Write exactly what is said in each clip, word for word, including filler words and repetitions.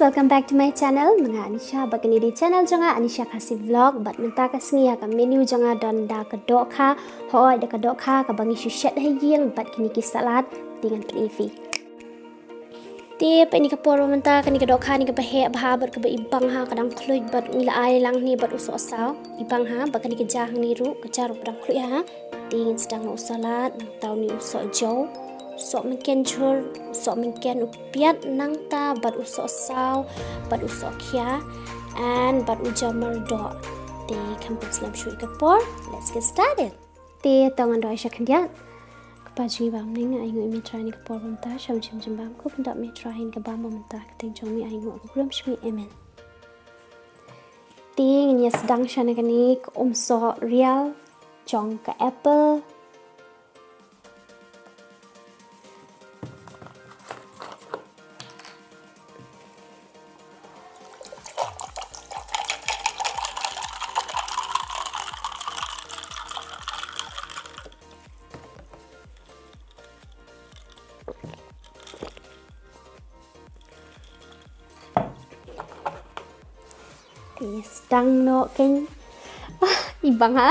Welcome back to my channel. Ma nga Anisha, bad kane dei channel jong nga, Anisha Khasi Vlog. Bad mynta ka sngi ha ka menu jong nga don da ka dohkha. Hooid, da ka dohkha kaba ngi shu shet ha ïing bad kine ki salad. Te ngan pyni ïa phi. Te pat ïa kane ka por mynta, kane ka dohkha ne kaba heh bha bad kaba i bang ha, ka dang khluit bad ngi la ai lang ne bad u sohsaw. I bang ha, bad kane ka ja hangne ruh, ka ja ruh ka dang khluit ha. Te ngin sdang noh u salad, nangta une u sohjaw, u sohmynken jhur, u sohmynken u piat, nangta bad u sohsaw, bad u sohkhia, and bad u jaw myrdoh. Te khlem pynslem shuh ïa ka por, let's get started. Te to ngan duwai sha khyndiat. Kpa jong ngi ba ha bneng, ainguh ïa me Trai ha kane ka por ba mynta, sha u jingim jong ngi bad kumjuh me Trai ha kane ka bynta, ka kyrteng jong me ainguh, ka burom jong me, amen. Te ngin ïa sdang shane kane ka umsoh rial jong ka apple. Te sdang noh kein. Ah, i bang ha.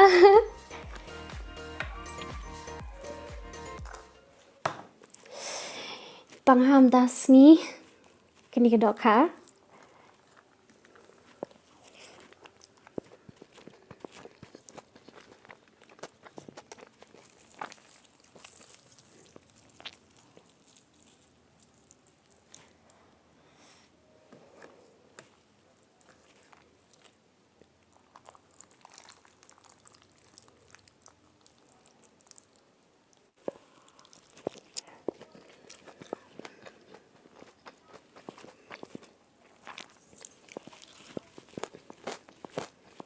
I bang ha mynta sngi. Kane ka dohkha.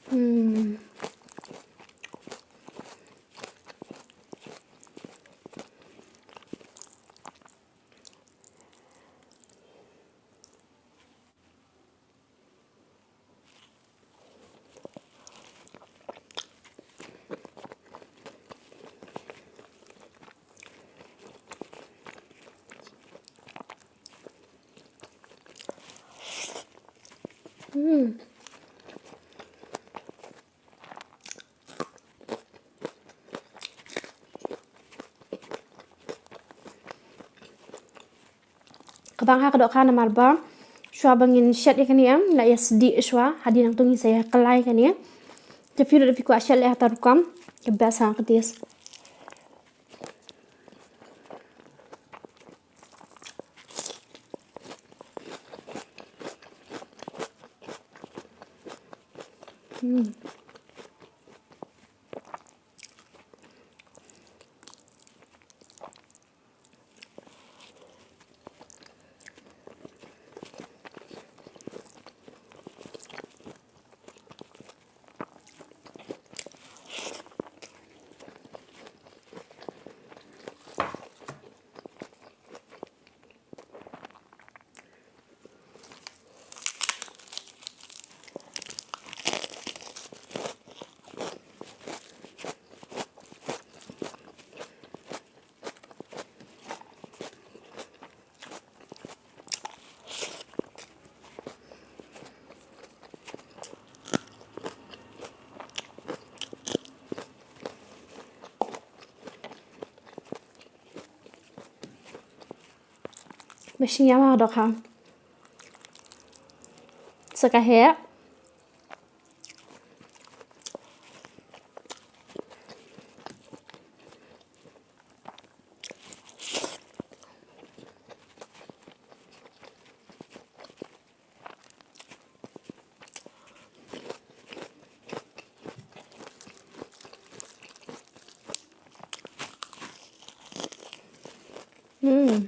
Hmm. Hmm. Ka bang ha ka dohkha namar ba shuwa ba ngin shet ïa kane, em, la ïa sdieh shuwa, hadien nangta ngin sa ïa kylla ïa kane. Te phi ruh da phi kwah shet leh ha kata rukom, ka best ha ka taste. Hmm. Ba sngewbha dohkha. Sa ka heh. Hmm.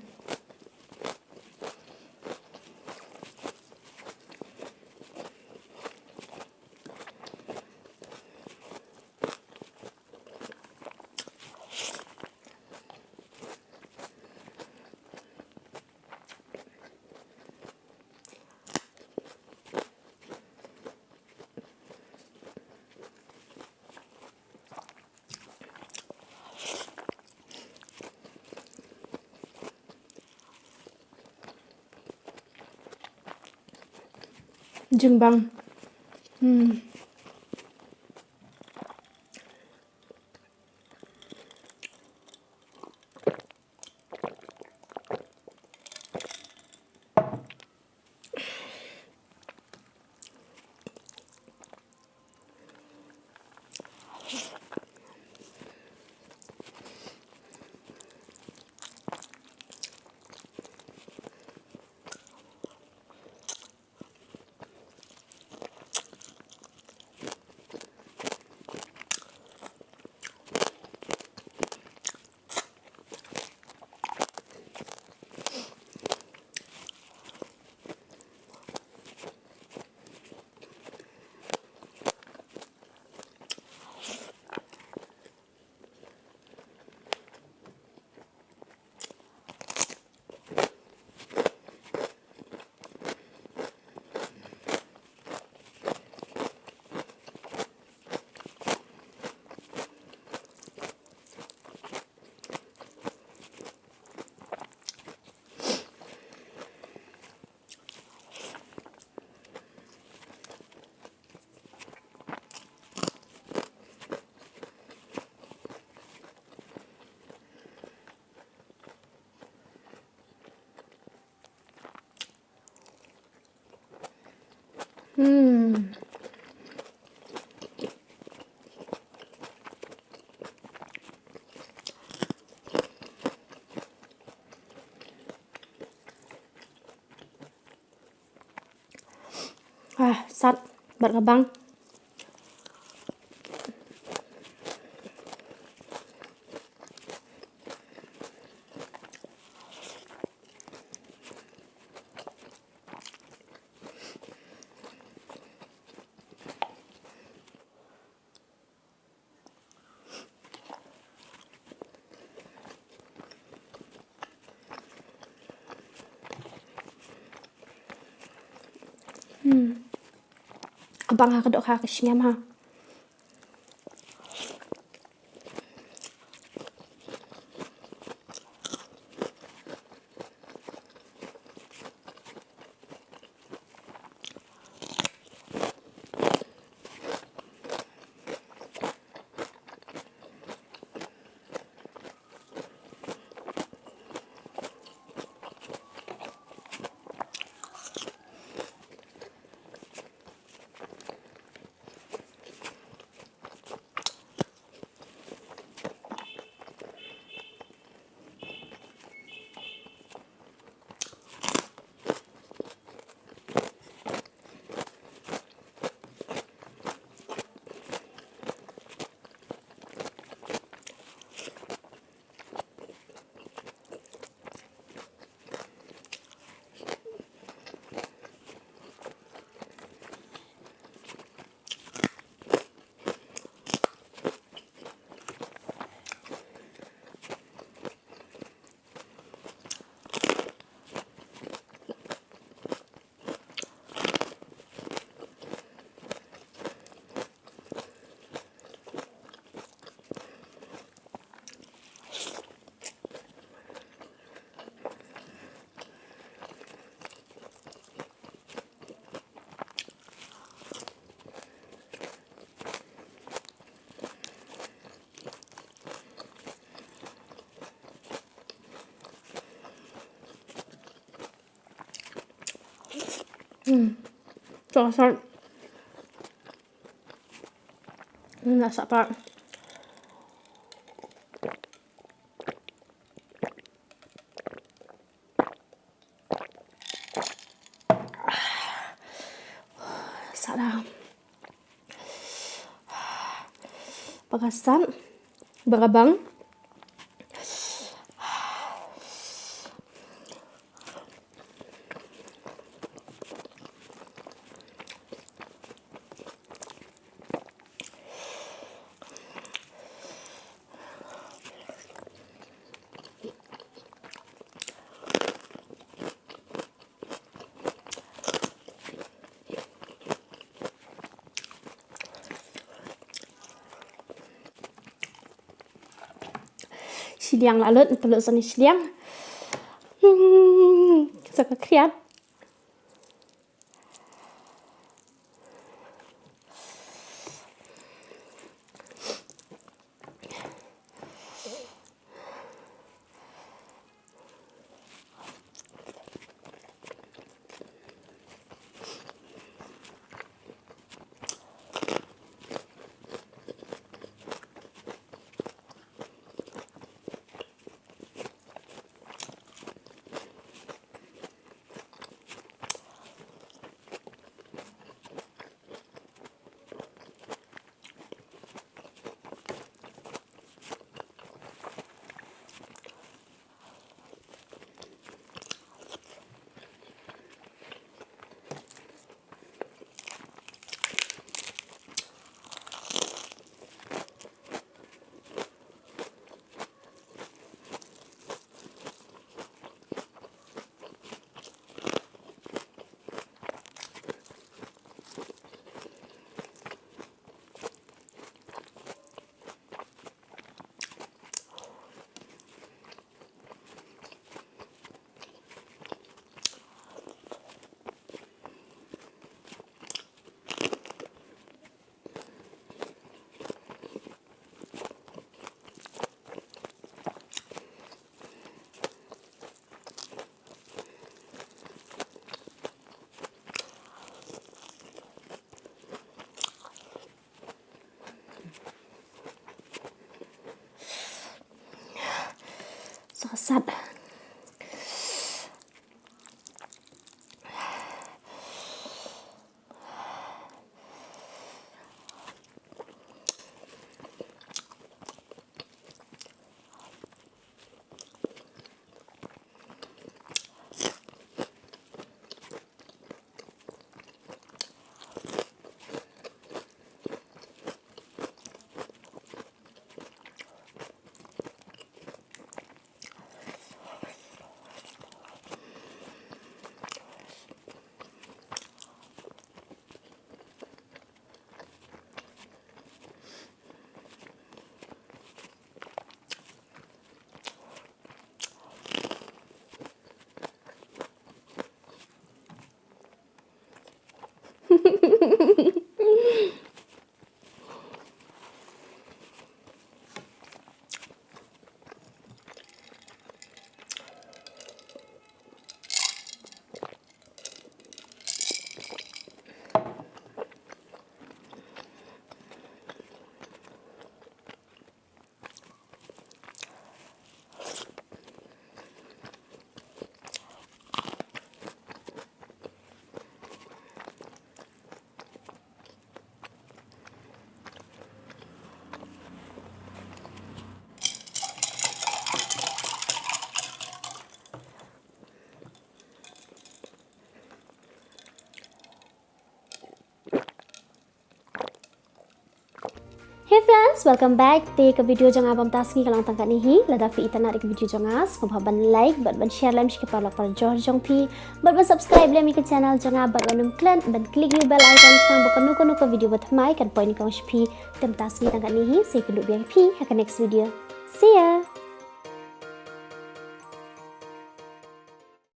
Jingbang. Hmm. Hmm. Ah, sat bad ka bang. Hmm. Bang ha ka doh ha ka sngem ha. Hmm. Sa sat. Hmm, na sat pat. Sat da. Bang ka sat, bang ka bang. Shiliang la lut, ka lut sa ni shiliang. Hmm, sa ka khriat. Sat. Hey friends, welcome back. Te ka video jong nga ba mynta sngi ka long tang katne hi. Lada phi itynnad ïa ka video jong nga, sngewbha ban like bad ban share lem sha ki paralok parajor jong phi, bad ban subscribe lem ïa ka channel jong nga, bad wat nym klet ban click ïa u bell icon khnang ba kano kano ka video ba thymmai kan poi nyngkong sha phi. Te mynta sngi tang katne hi, sa ïakynduh biang ïa phi ha ka next video. See ya.